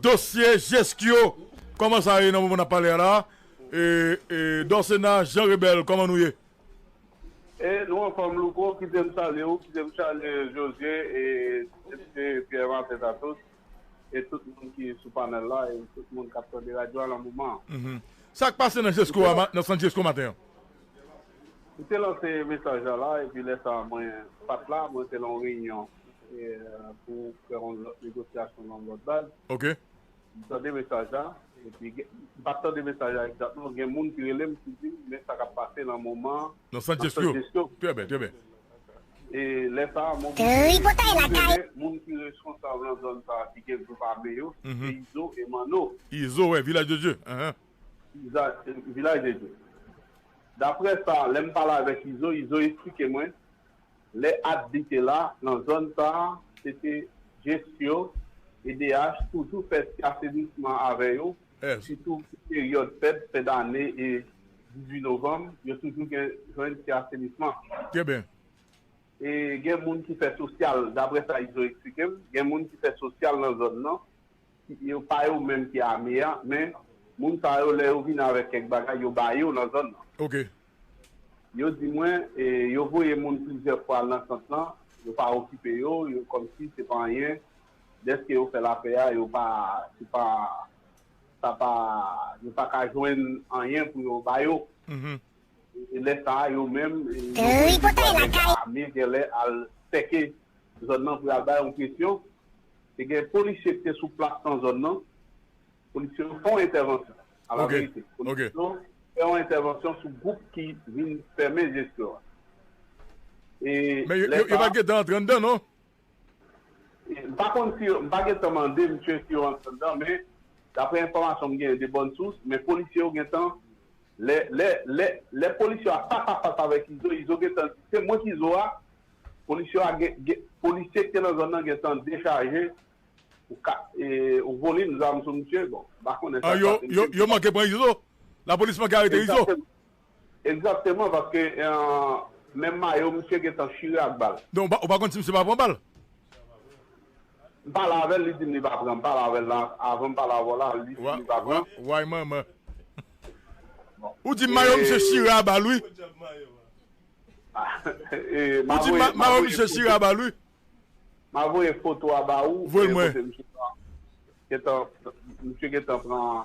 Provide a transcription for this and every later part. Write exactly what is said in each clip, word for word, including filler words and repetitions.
dosye Jesco. Kòman sa ye nan moman n ap pale a la? E, e, Dorcena Jean Rebel, kòman nou ye? E nou anfòm, Louko, kite m salye w, kite m salye José, e, e Pierre Martin Tatos, e tout moun ki sou panèl la, e tout moun k ap tande radyo a nan moman an. Mhm. Sa k pase nan Jesco a, ma- nan sant Jesco maten an? M te lanse mesaj la la, epi lè sa a, mwen pa t la, mwen te nan yon reyinyon, e, pou fè yon lòt negosyasyon nan yon lòt baz. Ok. M tande mesaj la, epi gen- m pa t tande mesaj la egzakteman, gen moun ki rele m ki di m, men sa k ap pase nan moman an, nan sant Jesco. Trè byen, trè byen. E lè sa a, mwen oblije rele moun ki responsab nan zòn sa a, ki gen gwoup ame yo, se Izo e Manno. Izo, wè, Vilaj de Dye. Ahan. Vilaj de Dye. Daprè sa, lè m pale avèk Izo, Izo eksplike mwen, lè Adli te la, nan zòn sa a, se te Jesco, E D H, toujou fè ti asenisman avè yo, sitou peryòd fèt, fen dane e dizuit novanm, yo toujou gen jwenn ti asenisman. Trè byen. E gen moun ki fè sosyal, daprè sa Izo eksplike m, gen moun ki fè sosyal nan zòn nan, yo pa yo menm ki ame a, men moun sa yo, lè yo vin avèk kèk bagay, yo ba yo nan zòn nan. Ok. Yo di mwen, e, yo voye moun plizyè fwa nan sant lan, yo pa okipe yo, yo kòmsi se pa anyen. Dèske yo fè lapè a, yo pa, se pa, sa pa, yo pa ka jwenn anyen pou yo ba yo. Mhm. E lè sa a, yo menm, e, yo voye deplwaye ame, genlè al sèke zòn nan pou y al bay yon presyon. Te gen polisye ki te sou plas nan zòn nan. Polisye yo fè yon entèvansyon. A la verite, polisye yo fè yon entèvansyon sou gwoup ki vin fèmen Jesco a. E men yo, lè yo, yo sa pa gentan antre anndan, non? E, m pa konn si yo, m pa gentan mande misye si yo antre anndan, men daprè enfòmasyon m genyen de bòn sous, men polisye yo gentan, lè, lè, lè, lè polisye yo a fas a fas avèk Izo, Izo gentan di, se mwen ki Izo a, polisye yo a gen, gen, polisye ki te nan zòn nan gentan dechaje, ou ka, e, ou vole zam sou misye, bon, m pa konnen sa k pase. Yo, yo manke pran Izo? Lapolis manke arete Izo? Egzakteman, paske, e, menm mayo misye gentan chire ak bal. Donk, ou pa, ou pa konn si misye pa pran bal? M pale avè l, li di m li pa pran. M pale avè l la, avan m pale avè w la, li di m li pa pran. Way manman. Ou di m mayo misye chire a bal, wi. Ou di m mayo misye chire a bal, wi. M a voye foto a ba ou. Voye l mwen. Kote misye gentan, misye gentan pran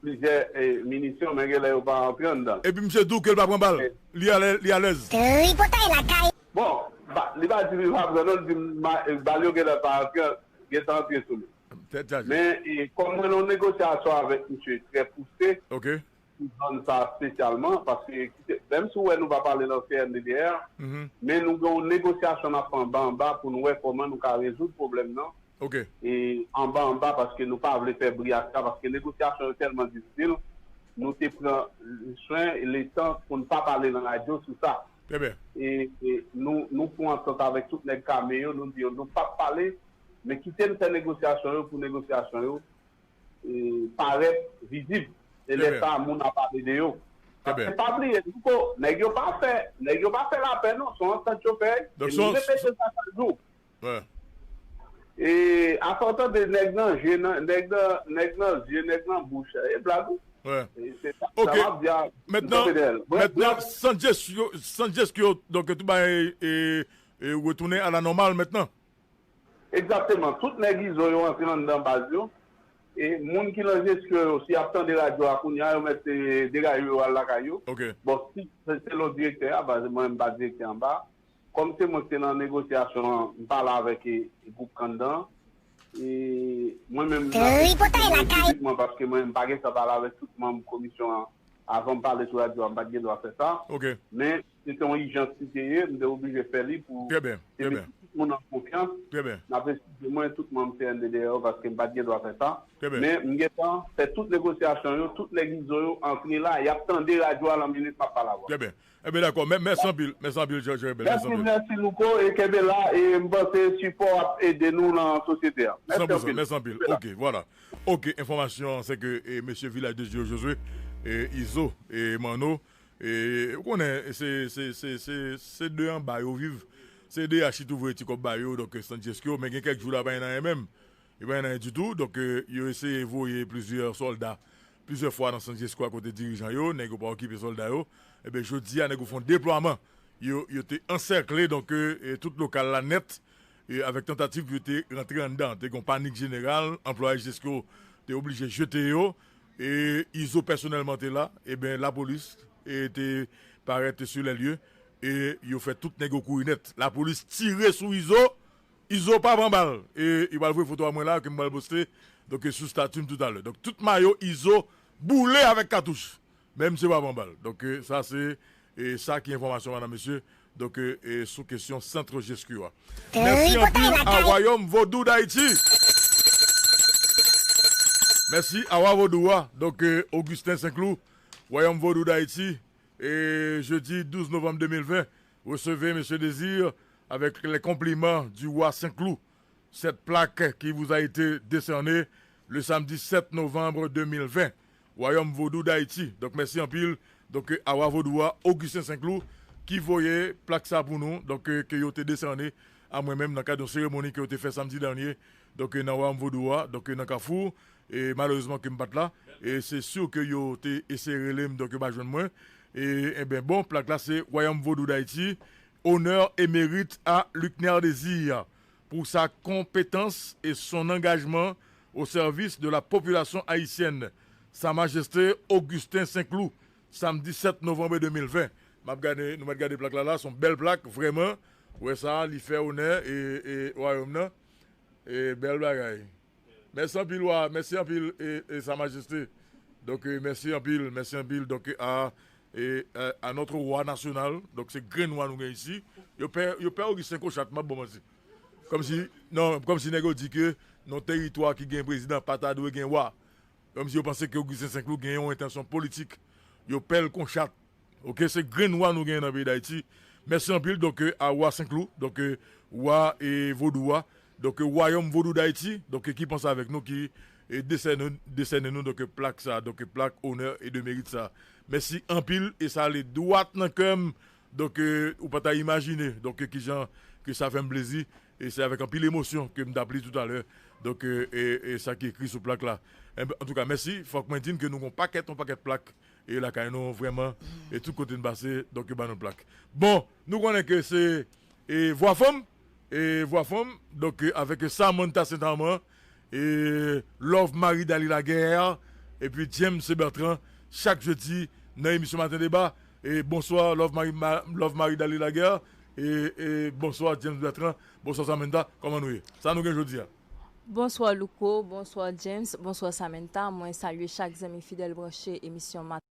plizyè, e, minisyon, men genlè yo pa antre anndan. Epi misye di w ke l pa pran bal. Li alè-, li alèz. Tripotay lakay. Bon, li pa di li pa pran non, li di m, e, bal yo genlè pa antre, gentan antre sou li. Tèt chaje. Men, e, kòm mwen nan yon negosyasyon avèk misye trè pouse, ok, pou zòn sa espesyalman, paske, kite, menm si w wè nou pa pale nan C N D D R, men nou gen yon negosyasyon n ap fè anba anba pou nou wè kòman nou ka rezoud pwoblèm nan. Ok. E anba anba, paske nou pa vle fè bri ak sa, paske negosyasyon yo tèlman difisil, nou te pran swen e letan pou n pa pale nan radyo sou sa. Trè byen. E, e nou, nou fè yon antant avèk tout nèg k ame yo, nou di yo, nou p ap pale, men kite n fè negosyasyon yo pou negosyasyon yo, e, parèt vizib. E lè sa a, moun ap pale de yo. Paske pa bliye, Louko, nèg yo pa fè, nèg yo pa fè lapè, non, se yon antant yo fè, e nou repete sa chak jou. E afè w tande nèg nan je, nan, nèg nan, nèg nan zye, nèg nan bouch, e blag wi. E se sa, sa m ap di a, m kanpe dèyè l. Brèf, brèf. Mentnan, sant Jesco, sant Jesco, donk, tout bagay, e, e, retounen a la nòmal mentnan. Egzakteman. Tout nèg Izo yo antre anndan baz yo. E moun ki nan Jesco yo, si y ap tande radyo a kounye a, yo mèt, e, degaje yo al lakay yo. Bon, si se selon direktè a, paske mwen menm m pa direktè anba. Kòm se mwen ki te nan negosyasyon an, m pale avèk, e, e gwoup k anndan. E mwen menm, m ap eksplike mwen fizikman, paske mwen menm m pa gen tan pale avèk tout manm komisyon an. Avan m pale sou radyo a, m pa t gen dwa fè sa. Men, se te yon ijans li te ye, m te oblije fè li pou, se te tout moun an konfyans. N ap eksplike mwen tout manm C N D D R yo, paske m pa t gen dwa fè sa. Men, m gentan fè tout negosyasyon yo, tout nèg Izo yo antre la, y ap tande radyo a nan minit m ap pale avè w. Trè byen. Ebyen, dakò. Mè-, mèsi anpil. Mèsi anpil, Jean, Jean Rebel. Mèsi anpil. Mèsi, Louko, e kenbe la, e m panse sipò w ap ede nou nan sosyete a. Mèsi anpil. San pou san, mèsi anpil. Ok, vwala. Ok, enfòmasyon an, se ke, e, mesye Vilaj de Dye Jozwe, e, Izo, e, Manno, e, ou konnen, se, se, se, se, se de anba yo viv. Se de H ki tou voye ti kòb ba yo, donk, e, sant Jesco, men gen kèk jou la, pa gen anyen menm. yo pa gen anyen ditou. Donk, e, yo eseye voye plizyè sòlda, plizyè fwa nan sant Jesco a kote dirijan yo, nèg yo pa okipe sòlda yo. Ebyen, jodi a, nèg yo fè yon deplwaman. Yo, yo te ansèkle, donk, e, e, tout lokal la nèt, e, avèk tantativ pou yo te rantre anndan. Te gen yon panik jeneral, anplwaye Jesco te oblije jete yo, e Izo pèsonèlman te la, ebyen, lapolis, e, te parèt sou lè lye, e yo fè tout nèg yo kouri nèt. Lapolis tire sou Izo, Izo pa pran bal. E, e pral voye foto a mwen la, ke m pral poste, donk, e, sou stati m toutalè. Donk, tout mayo Izo boule avèk katouch. Men misye pa pran bal. Donk, e, sa se, e, sa ki enfòmasyon, madam, mesye. Donk, e, e, sou kesyon sant Jesco a. Mèsi anpil a Wayòm Vodou Dayiti. Mèsi a Wa Vodou a. Donk, e, Augustin Saint-Cloud, Wayòm Vodou Dayiti. E jedi douz novanm de mil ven, recevez Monsieur Désir avec les compliments du roi Saint-Cloud. Cette plaque qui vous a été décernée le samedi sept novembre de mil ven. Wayòm Vodou Dayiti. Donk, mèsi anpil. Donk, a Wa Vodou a, Augustin Saint-Cloud, ki voye plak sa pou nou. Donk, ke yo te desène a mwen menm nan kad yon seremoni ke yo te fè samdi dènye. Donk, nan Wayòm Vodou a, donk, nan Kafou. E malerezman ke m pa t la. E se si ke yo te eseye rele m, donk, yo pa jwenn mwen. E, ebyen, bon, plak la, se Wayòm Vodou Dayiti, honneur et mérite à Luckner Désir pour sa compétence et son engagement au service de la population haïtienne. Sa Majeste Augustin Saint-Cloud, samdi sèt novanm de mil ven. M ap gade, nou mèt gade plak la la, se yon bèl plak, vrèman. Ou wè sa, li fè onè e, e wayòm nan. E bèl bagay. Mèsi anpil, wa, mèsi anpil, e, e Sa Majeste. Donk, e, mèsi anpil, mèsi anpil. Donk, a, e, a, a notre roi national. Donk, se grenn wa nou gen isi. Yo pè, yo pè Augustin Cochat, m ap ba w manti. Kòmsi, non, kòmsi nèg yo di ke nan teritwa ki gen prezidan, pa ta dwe gen wa. Kòmsi yo panse ke Augustin Saint-Cloud gen yon entansyon politik. Yo pè l Cochat. Oke, se grenn wa nou genyen nan peyi Dayiti. Mèsi anpil, donk, e, a Wa Saint-Cloud, donk, e, wa, e, vodou a, donk, e, Wayòm Vodou Dayiti, donk, e, ki panse avèk nou, ki, e, desène, desène nou, donk, e, plak sa, donk, e, plak onè e de merit sa. Mèsi anpil, e sa ale dwat nan kè m, donk, e, ou pa ta imajine, donk, e, kijan ke sa fè m plezi, e se avèk anpil emosyon ke m t ap li toutalè, donk, e, e, e sa ki ekri sou plak la. Enben, antouka, mèsi, fòk mwen di n ke nou gon pakèt, yon pakèt plak, e lakay nou, vrèman, e tout kote n pase, donk, yo ba nou plak. Bon, nou konnen ke se, e, Vwa Fanm, e, Vwa Fanm, donk, e, avèk Samantha Saint-Amand, e, Love Marie Daly Laguerre, epi James Bertrand, chak jedi, nan emisyon Maten Deba. E, bonswa, Love Marie, Ma-, Love Marie Daly Laguerre, e, e, bonswa, James Bertrand, bonswa, Samantha, kòman nou ye? Sa nou gen jodi a? Bonswa, Louko, bonswa, James, bonswa, Samantha. Mwen salye chak zanmi fidèl branche emisyon Maten.